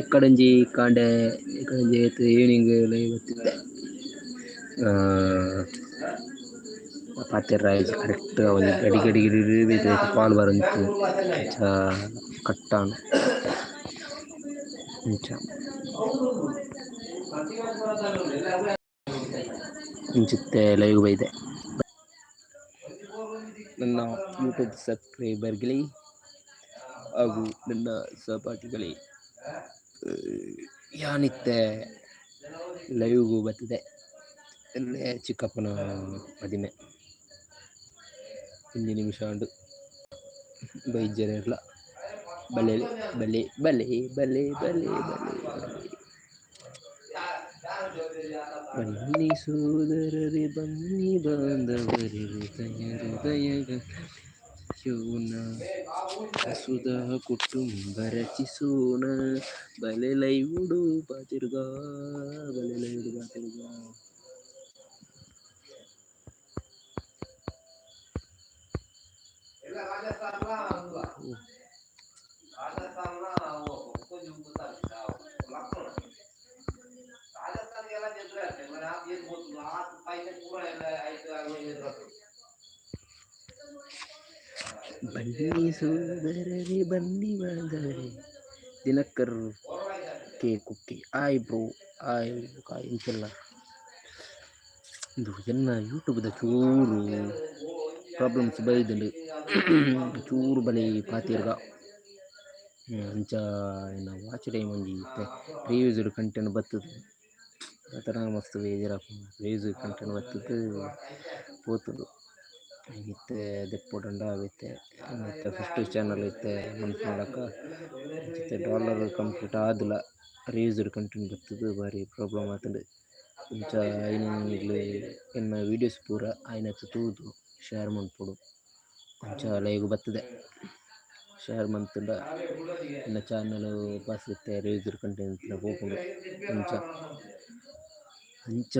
ಎಕ್ಕಡೊಂಜಿ ಕಾಂಡೆ ಎಕ್ಕಡೊಂಜಿ ಏತ್ evening live ಬತ್ತಿತ್ತೆ ಪಾತೆರ್ರೆ ಆಯಿಜಿ correct ಒಂಜಿ ಗಡಿ ಗಡಿ ಗಡಿ ಬೇತೆ ಬೇತೆ ಕಾಲ್ ಬರೊಂದಿತ್ತುಂಡು ಅಂಚ ಕಟ್ ಆಂಡ್ ಅಂಚ ಇಂಚಿತ್ತೆ ಲೈವ್ ಬೈದೆ. ನನ್ನ ಯೂಟ್ಯೂಬ್ ಸಬ್ಸ್ಕ್ರೈಬರ್ಗಳೇ ಹಾಗೂ ನನ್ನ ಸಹಪಾಠಿಗಳೇ, ಯಾನಿತ್ತೆ ಲೈವ್ಗೂ ಬತ್ತಿದೆ. ಎಲ್ಲೆ ಚಿಕ್ಕಪ್ಪನ ಮದಿಮೆ. ಒಂಜಿ ನಿಮಿಷ ಉಂಡು ಬೈಜೆರೆರ್ಲ ಬಲೆ ಬಲೆ ಬಲೆ ಬಲೆ ಬಲೆ ಬಲೆ ಬಲೆ. ಬನ್ನಿ ಸೋದರರೇ, ಬನ್ನಿ ಬಾಂಧವರೇ, ಹೃದಯ ಹೃದಯಗಳ ಸುಧಾ ಕುಟುಂಬ ರಚಿಸೋಣ. ಬಲೆ ಲೈವುಡು ಪಾತೆರುಗ, ಬಲೆ ಲೈವುಡು ಪಾತೆರುಗ. ಬನ್ನಿ ಸೋದರರೇ, ಬನ್ನಿ ಬಾಂಧವರೇ. Dinakar K Kukke, hi bro, hi. ಬೊಕ ಇಂಚೆಲ್ಲ ಉಂದು ಎನ್ನ ಯೂಟ್ಯೂಬ್ದ ಚೂರು ಪ್ರಾಬ್ಲಮ್ಸ್ ಬೈದ್ಂಡ್. ಚೂರು ಬಲೆ ಪಾತೆರ್ಗ. ಅಂಚ ಎನ್ನ ವಾಚ್ ಟೈಮ್ ಒಂಜಿ ಇತ್ತೆ ರಿವ್ಯೂಸ್ಡ್ ಕಂಟೆಂಟ್ ಬತ್ತುದು ಆತರ ಮಸ್ತ್ ಬೇಜಾರಾಪುಂಡು. Reviews content ಬತ್ತುದು ಪೋತುಂಡು. ಇತ್ತೆ ದೆಪ್ಪೊಡಂಡ ಅವಿತ್ತೆ ಇತ್ತೆ ಫಸ್ಟ್ ಚಾನಲ್ ಇತ್ತೆ ಮನ್ಪುನಲಕ. ಇತ್ತೆ ಡಾಲರ್ ಕಂಪ್ಲೀಟ್ ಆದುಲ ರಿವ್ಯೂಸ್ಡ್ ಕಂಟೆಂಟ್ ಬತ್ತುದು ಬಾರಿ ಪ್ರಾಬ್ಲಮ್ ಆತುಂಡು. ಇಂಚ ಐನ್ ನಿಕ್ಲೆ ಎನ್ನ ವೀಡಿಯೋಸ್ ಪೂರ ಆಯಿನಾತ್ ತೂದು ಶೇರ್ ಮನ್ಪೊಡು. ಅಂಚ ಲೈವ್ ಬತ್ತದೆ. ಶೇರ್ ಮಂತುಂಡ ಎನ್ನ ಚಾನಲ್ ಪಾಸ್ ಇತ್ತೆ ರಿವ್ಯೂಸ್ಡ್ ಕಂಟೆಂಟ್ ಪೋಪುಂಡು. ಅಂಚ ಅಂಚ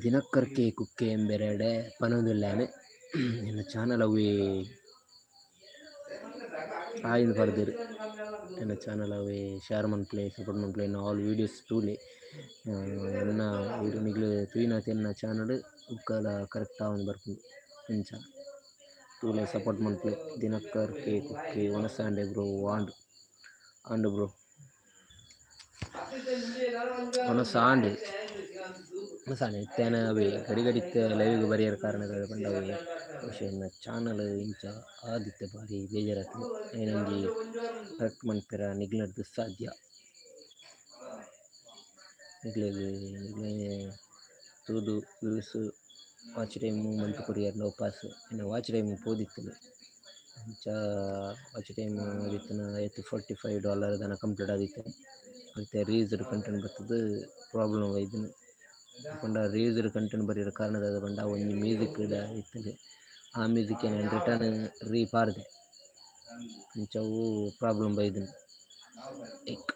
ದಿನಕರ್ ಕೆ ಕುಕ್ಕೆ ಎಂಬೆರೆಡೆ ಪನೊಂದುಲ್ಲೆನ್. ಎನ್ನ ಚಾನಲ್ ಅವ್ವೆ ಆಯಿಂದ್ ಪರ್ದೆರ್. ಎನ್ನ ಚಾನಲ್ ಅವೇ ಶೇರ್ ಮನ್ಪುಲೆ, ಸಪೋರ್ಟ್ ಮನ್ಪುಲೆ, ಎನ್ನ ಆಲ್ ವೀಡಿಯೋಸ್ ತೂಲೆ. ಎನ್ನ ವೀಡಿಯೋ ನಿಕ್ಲು ತೂಯಿನಾತ್ ಎನ್ನ ಚಾನಲ್ ಬೊಕ್ಕಲ ಕರೆಕ್ಟ್ ಆವೊಂದು ಬರ್ಪುಂಡು. ಅಂಚ ತೂಲೆ, ಸಪೋರ್ಟ್ ಮನ್ಪುಲೆ. ದಿನಕರ್ ಕೆ ಕುಕ್ಕೆ ವನಸಾಂಡೆ ಬ್ರೋ ಆಂಡ್ ಆಂಡ್ ಬ್ರೋ ವನಸಾಂಡ್ ವನಸಾಂಡ್. ಇತ್ತೆನ ಅವೇ ಗಡಿ ಗಡಿತ ಲೈವ್ ಬರಿಯರ ಕಾರಣ ಪಂಡ ಅವೇ ಬಹುಶಃ ಎನ್ನ ಚಾನಲ್ ಇಂಚ ಆದಿತ್ತೆ ಬಾರಿ ಬೇಜಾರಾತುಂಡು. ಐನೊಂಜಿ ಕರೆಕ್ಟ್ ಮನ್ಪೆರ ನಿಗ್ಲೆರ್ದ್ ಸಾಧ್ಯ. ನಿಕ್ಲೆಗ್ ನಿಕ್ಲೆ ತೂದು ವ್ಯೂಸ್ ವಾಚ್ ಟೈಮ್ ಮಂತ್ ಕೊರಿಯೆರ್ಂಡ ಒಪ್ಪಾಸ್. ಎನ್ನ ವಾಚ್ ಟೈಮ್ ಪೋದಿತ್ತುಂಡು. ಅಂಚ ವಾಚ್ ಟೈಮ್ ಇತ್ತಿನ ಏತ್ $45 ದಾನ ಕಂಪ್ಲೀಟ್ ಆದಿತ್ತೆ. ಇತ್ತೆ ರಿವ್ಯೂಸ್ಡ್ ಕಂಟೆಂಟ್ ಬತ್ತುದು ಪ್ರಾಬ್ಲಮ್ ಬೈದ್ಂಡ್. ಪಂಡ ರಿವ್ಯೂಸ್ಡ್ ಕಂಟೆಂಟ್ ಬರಿಯೆರೆ ಕಾರಣ ದಾದ ಪಂಡ ಒಂಜಿ ಮ್ಯೂಸಿಕ್ ದ ಇತ್ತುಂಡು. ಆ ಮ್ಯೂಸಿಕ್ ಯಾನ್ ರಿಟರ್ನ್ ರೀ ಪಾಡ್ದೆ. ಅಂಚ ಅವು ಪ್ರಾಬ್ಲಮ್ ಬೈದ್ಂಡ್. ಏಕ್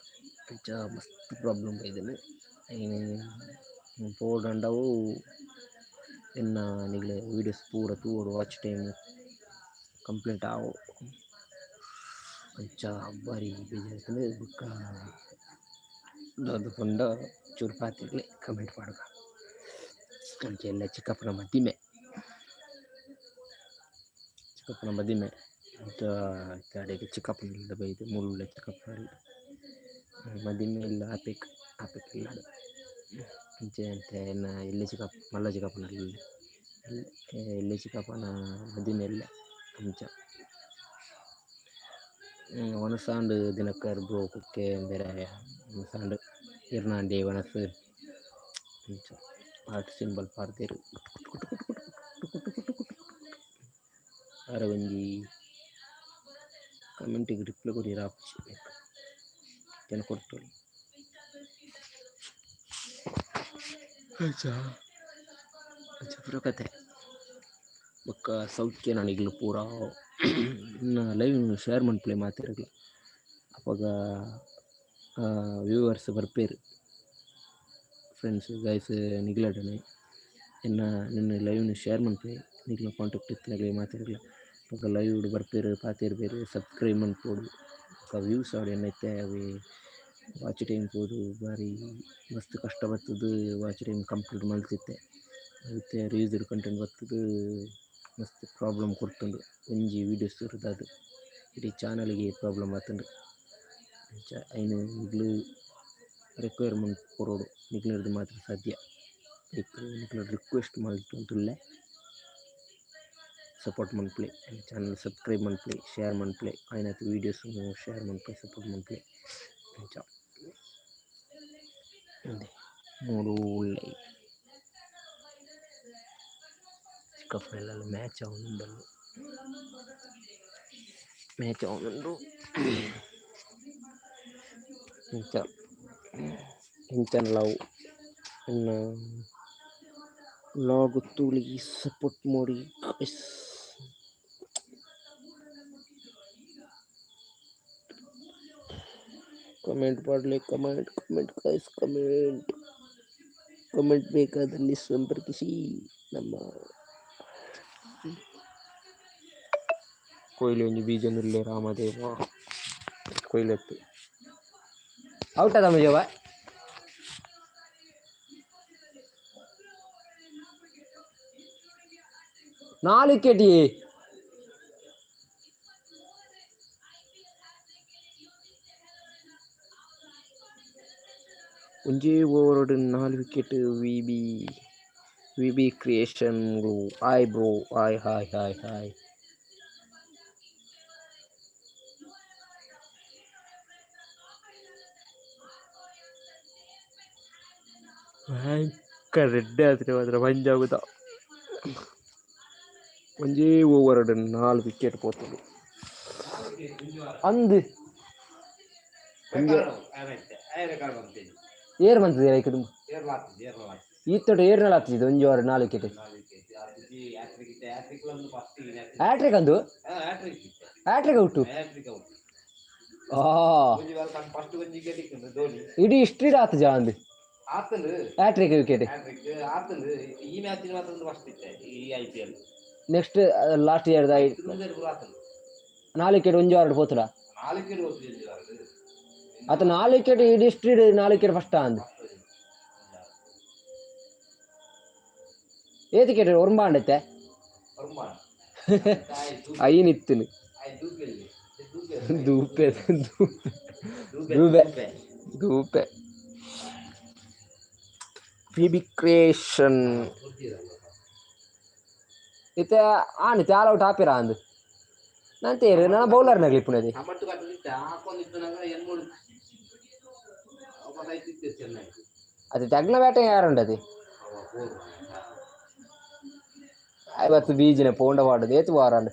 ಅಂಚ ಮಸ್ತ್ ಪ್ರಾಬ್ಲಮ್ ಬೈದ್ಂಡ್. ಐನ್ ಪೋವೊಡಾಂಡ ಅವು ಎನ್ನ ನಿಕ್ಲೆ ವೀಡಿಯೋಸ್ ಪೂರ ತೂವೊಡು, ವಾಚ್ ಟೈಮ್ ಕಂಪ್ಲೀಟ್ ಆವು. ಅಂಚ ಬಾರಿ ಬೇಜಾರಾತುಂಡು. ಬೊಕ್ಕ ದಾದ ಪಂಡ ಚೂರು ಪಾತೆರ್ಲೆ, ಕಮೆಂಟ್ ಪಾಡುಗ. ಅಂಚ ಎಲ್ಲ ಚಿಕ್ಕಪ್ಪನ ಮದಿಮೆ, ಚಿಕ್ಕಪ್ಪನ ಮದಿಮೆ ಅಂಚ ಅಡೆಗ್ ಚಿಕ್ಕಪ್ಪನ ಇಲ್ಲದ ಬೈದ್ ಮೂಲು ಚಿಕ್ಕಪ್ಪನ ಮದಿಮೆ ಇಲ್ಲ ಆಪೆಕ್ ಆಪೆಕ್ ಇಲ್ಲಡ್. ಅಂಚೆ ಅಂತೆ ಎನ್ನ ಎಲ್ಲೆ ಚಿಕ್ಕಪ್ಪ ಮಲ್ಲ ಚಿಕ್ಕಪ್ಪನ ಇಲ್ಲ್ ಎಲ್ಲೆ ಚಿಕ್ಕಪ್ಪನ ಮದಿಮೆ ಎಲ್ಲೆ ಅಂಚ. ವನಸಾಂಡ್ ದಿನಕರ್ ಬ್ರೋ ಕುಕ್ಕೆ ಬೇರೆ ವನಸಾಂಡ್ ಇರ್ನಾಂಡಿ ವನಸ್. ಅಂಚ ಹಾರ್ಟ್ ಸಿಂಬಲ್ ಪಾಡ್ದೆರ್. ಆರ ಒಂಜಿ ಕಮೆಂಟ್ ಗ್ ರಿಪ್ಲೈ ಕೊರಿಯೆರೆ ಆಪುಜಿ ಜನ ಕೊರ್ತೊಲಿ. ಅಂಚ ಅಂಚ ಪೂರ ಕತೆ. ಬೊಕ್ಕ ಸೌಖ್ಯ ನಿಕ್ಲು ಪೂರ ಲೈವ್ ಶೇರ್ ಮನ್ಪುಲೆ ಮಾತೆರ್ಗ್ಲ. ಅಪಗ ವ್ಯೂವರ್ಸ್ ಬರ್ಪೆರ್. ಫ್ರೆಂಡ್ಸ್ ಗೈಸ್ ನಿಗ್ಲಡನೆ ಎನ್ನ ನಿನ್ನ ಲೈವ್ ನು ಶೇರ್ ಮನ್ಪುಲೆ ನಿಕ್ಲೆನ ಕಾಂಟ್ಯಾಕ್ಟ್ ಇತ್ತಿನಕ್ಲೆಗ್ ಮಾತೆರ್ಗ್ಲ. ಬೊಕ ಲೈವ್ ಡ್ ಬರ್ಪೆರ್ ಪಾತೆರ್ಪೆರ್, ಸಬ್ಸ್ಕ್ರೈಬ್ ಮನ್ಪೊಡು. ಬೊಕ ವ್ಯೂಸ್ ಆವಡ್ ಎನ್ನ ಇತ್ತೆ ಅವೆ ವಾಚ್ ಟೈಮ್ ಪೋದು ಬಾರಿ ಮಸ್ತ್ ಕಷ್ಟ ಬತ್ತುದು ವಾಚ್ ಟೈಮ್ ಕಂಪ್ಲೀಟ್ ಮಲ್ತಿತ್ತೆ. ಇತ್ತೆ ರಿಯೂಸ್ಡ್ ಕಂಟೆಂಟ್ ಬತ್ತುದು ಮಸ್ತ್ ಪ್ರಾಬ್ಲಮ್ ಕೊರ್ತುಂಡು. ಒಂಜಿ ವೀಡಿಯೋಸ್ ದಾದ ಇಡೀ ಚಾನಲ್ಗೆ ಪ್ರಾಬ್ಲಮ್ ಆತುಂಡು. ಅಂಚ ಐನ್ ನಿಗ್ಲು ರಿಕ್ವೈರ್ಮೆಂಟ್ ಕೊರೊಡು ನಿಕ್ಲೆರ್ದ್ ಮಾತ್ರ ಸಾಧ್ಯ. ಐಕ್ ನಿಕ್ಲೆಡ ರಿಕ್ವೆಸ್ಟ್ ಮಲ್ತೊಂದುಲ್ಲೆ ಸಪೋರ್ಟ್ ಮನ್ಪುಲೆ ಚಾನಲ್ ಸಬ್ಸ್ಕ್ರೈಬ್ ಮನ್ಪುಲೆ ಶೇರ್ ಮನ್ಪುಲೆ ಆಯಿನಾತ್ ವೀಡಿಯೋಸ್ ಶೇರ್ ಮನ್ಪುಲೆ ಸಪೋರ್ಟ್ ಮನ್ಪುಲೆ ಅಂಚ ಉಂದೆ ಮೂಲು ಉಲ್ಲೆ ಚಿಕ್ಕಪ್ಪನೆಲ್ಲ ಮ್ಯಾಚ್ ಆವೊಂದುಂಡು ಮ್ಯಾಚ್ ಆವೊಂದುಂಡು ಇಂಚ ಎಂಚನಲ ಅವು ಎನ್ನ ವ್ಲಾಗ್ ತೂಲೆ ಸಪೋರ್ಟ್ ಮೋಡಿ ಗೈಸ್. ಕಮೆಂಟ್ ಪಾಡ್ಲೆ comment comment guys comment comment ಬೇಕಾದಲ್ಲಿ ಸಂಪರ್ಕಿಸಿ ನಮ್ಮ ಕೊಯ್ಲಿ ಒಂಜಿ ಬೀಜೊಂದುಲ್ಲೆ ರಾಮದೇವ ಕೊಯ್ಲತ್ತು ಔಟ್ ಅದ ಮುಜವ ನಾಲ್ ವಿಕೆಟ್. ಒಂಜೇ ಓವರ್ಡ್ 4 wicket V B V B creation. Hi bro, hi hi hi hi. ಭಯಂಕರ ರೆಡ್ಡೆ ಆತ್ರೆ ಮಾತ್ರ ಪಂಜಾಬುದ. ಒಂಜೇ ಓವರ್ಡ್ 4 ವಿಕೆಟ್ ಪೋತುಂಡು ಅಂದ್. ಏರ್ ಬಂತದೆ ಐಕ್ ಈತ್ತೊಟ್ಟು ಏರ್ನಲ ಆತಿದ್ದು ಒಂಜಿ ಓವರ್ 4 ವಿಕೆಟ್. ಹ್ಯಾಟ್ರಿಕ್ ಅಂದು, ಹ್ಯಾಟ್ರಿಕ್ ಔಟು. ಆ ಇಡೀ ಹಿಸ್ಟ್ರಿ ಆತು ಜಾ ಅಂದು ಹ್ಯಾಟ್ರಿಕ್ ವಿಕೆಟ್. ಈ ಮ್ಯಾಚ್ ಮಾತ್ರ ಫಸ್ಟ್ ಇತ್ತೆ ಈ IPL. Next last year 4 wicket ಒಂಜಿ ಓವರ್ ಪೋತುಡ. 4 ವಿಕೆಟ್. ಅತ 4 ವಿಕೆಟ್ ಇಡೀ ಹಿಸ್ಟ್ರಿ 4 ವಿಕೆಟ್ ಫಸ್ಟ್ ಅಂದ್. ಏತ್ ವಿಕೆಟ್ ಒರ್ಂಬಾಂಡತ್ತೆ ಐನ್ ಇತ್ತಿನ ದೂಪೆ ದೂಬೆ ದೂಪೆ ವಿ ಕ್ರಿಯೇಷನ್ ಇತ್ತೆ ಆನ್ ಇತ್ತೆ ಆಲ್ ಔಟ್ ಆಪಿರ ಅಂದ್ ನಾನ್ ತೇರು ನನ್ನ ಬೌಲರ್ ನಗಲಿ ಪುನದಿ. ಅದು ತಗ್ನ ಬ್ಯಾಟಿಂಗ್ ಯಾರುಂಡದಿ ಐವತ್ತು ಬೀಜಿನ ಪೋಂಡ ವಾಡದು ಏತು ವಾರಂಡ್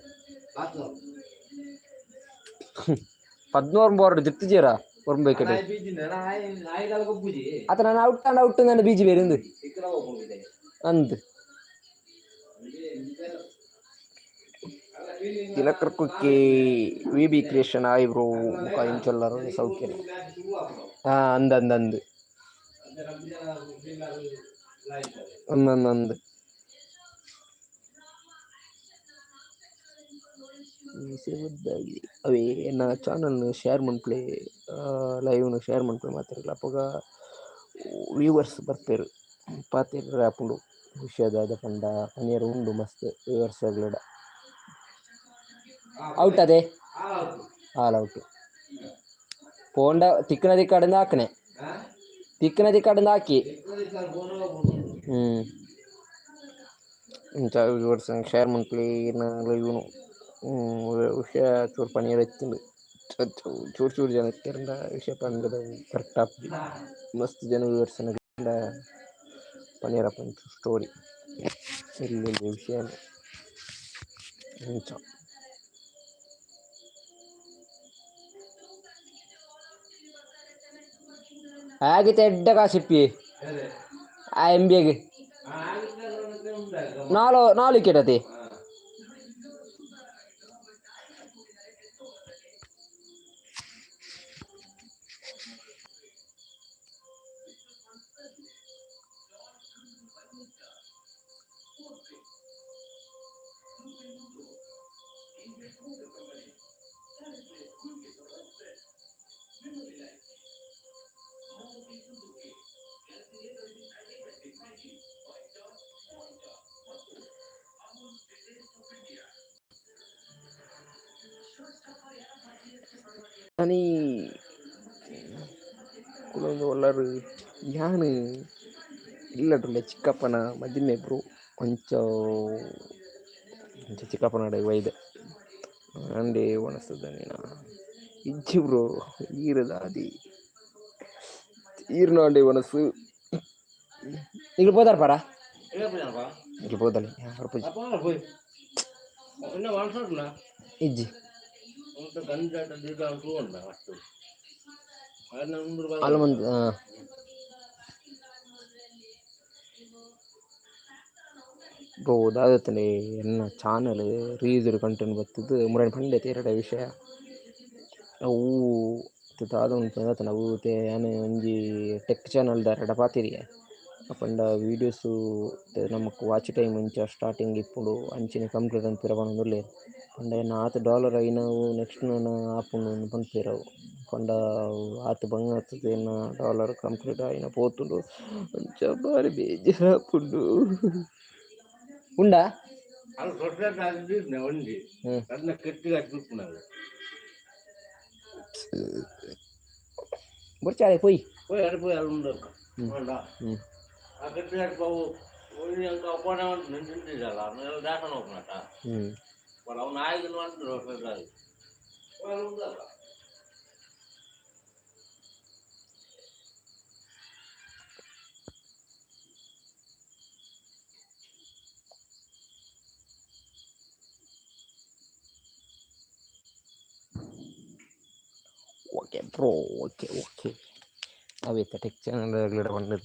11 ಬೋರ್ಡ್ ಜಿತ್ತಿಜೀರ ಒರ್ಂಬ ವಿಕೆಟ್. ಅತ ನಾನು ಔಟ್ ಅಂಡ್ ಔಟ್ ನನ್ನ ಬೀಜಿ ಬೇರಿಂದು ಅಂದ್. Dinakar Kukke V B creation hi bro. ಮುಖ ಇಂಚೊಲ್ಲರು ಸೌಖ್ಯ. ಹಾ ಅಂದ್ ಅಂದ್ ಅಂದ್ ಅಂದ್ ಅಂದ್. ಮೀಸೆ ಅವೇ ಎನ್ನ ಚಾನಲ್ನ ಶೇರ್ ಮನ್ಪುಲೆ ಲೈವ್ನು ಶೇರ್ ಮನ್ಪುಲೆ ಮಾತೆರ್ಗ್ಲ. ಅಪಗ ವ್ಯೂವರ್ಸ್ ಬರ್ಪೆರ್ ಪಾತೆರ್ರೆ ಆಪುಂಡು. ವಿಷಯ ದಾದ ಪಂಡ ಪನಿಯರೆ ಉಂಡು ಮಸ್ತ್ ವ್ಯೂವರ್ಸ್ ಅಗ್ಲೆಡ. ಔಟ್ ಅದೇ ಆಲ್ ಔಟ್ ಪೋಂಡ ತಿಕ್ಕನ ದಿಕ್ಕಡಿಂದ ಹಾಕನೆ ತಿಕ್ಕನ ದಿಕ್ಕಡಿಂದ ಹಾಕಿ. ಹ್ಮ್ ಇಂಚ ವ್ಯೂವರ್ಸ್ ಶೇರ್ ಮನ್ಪುಲೆ ಎನ್ನ ಲೈವ್ನು. ವಿಷಯ ಚೂರು ಪನಿಯರೆ ಇತ್ತುಂಡು. ಚೂರು ಚೂರು ಜನ ಇತ್ತೆರ್ಂಡ ವಿಷಯ ಪಂಡದ ಕರೆಕ್ಟ್ ಆಪುಜಿ. ಮಸ್ತ್ ಜನ ವ್ಯೂವರ್ಸ್ ಪನಿಯರೆ ಆಪುಂಡು ಸ್ಟೋರಿ ಎಲ್ಯ ವಿಷಯ ಇಂಚ. ಆಗಿತ್ತೆ ಎಡ್ಡೆ ಕಾಸಿಪ್ಪಿ ಆ ಎಂ ಬಿ ಎಗ್ ನಾಲು ನಾಲು ವಿಕೆಟ್ ಅತಿ. ಆನಿ ಕುಲೊಂದು ಉಲ್ಲರ್ ಯಾನ್ ಇಲ್ಲಡುಲ್ಲೆ ಚಿಕ್ಕಪ್ಪನ ಮದಿಮೆ ಬ್ರೋ ಅಂಚ ಅಂಚ ಚಿಕ್ಕಪ್ಪನಡೆ ಬೈದೆ ಅಂಡೆ ವನಸುದನೇನ ಇಜ್ಜಿ ಬ್ರೋ ಈರ್ ದಾದಿ ಈರ್ನಾಂಡೆ ವನಸು ನಿಕ್ಲು ಪೋದಾರ್ ಪಾರ ನಿಕ್ಲು ಪೋದಲೆ ಬರ್ಪುಜಿ ಇಜ್ಜಿ ಅಲ್ಲ ಬ್ರೋ ದಾದತ್ಂಡ್ ಎನ್ನ ಚಾನಲ್ ರೀಲ್ಸ್ ಕಂಟೆಂಟ್ ಬತ್ತುದು ಮುರನಿ ಪಂಡೆ ತೇರಡ ವಿಷಯ. ಅವು ದಾದ ಉಂಡು ಅವು ಯಾನ್ ಒಂಜಿ ಟೆಕ್ ಚಾನಲ್ ದಾರೆಡ ಪಾತೆರಿಯೆ. ಪಂಡ ವೀಡಿಯೋಸ್ ನಮಕ್ ವಾಚ್ ಟೈಮ್ ಇಂಚ ಸ್ಟಾರ್ಟಿಂಗ್ ಇಪ್ಪುಂಡು ಅಂಚನೆ ಕಂಪ್ಲೀಟ್ ಪೂರ ಪನೊಂದುಲ್ಲೆರ್ ಪಂಡ ಎನ್ನ ಆತ್ ಡಾಲರ್ ಆಯಿನವು ನೆಕ್ಸ್ಟ್ ನನ ಆಪುಂಡು ಇಂದ್ ಪನ್ಪೆರ್ ಅವು ಪಂಡ ಆತ್ ಬಂಗ ಇತ್ತುದು ಎನ್ನ ಡಾಲರ್ ಕಂಪ್ಲೀಟ್ ಆಯಿನ ಪೋತುಂಡು ಅಂಚ ಬಾರಿ ಬೇಜಾರ್ ಆಪುಂಡು. ಉಂಡಾ? ಬೊರ್ಚಾಲೆ ಪೋಯಿ. Okay bro, okay okay. ಅವೇತ tech channel ಪಂಡುದು.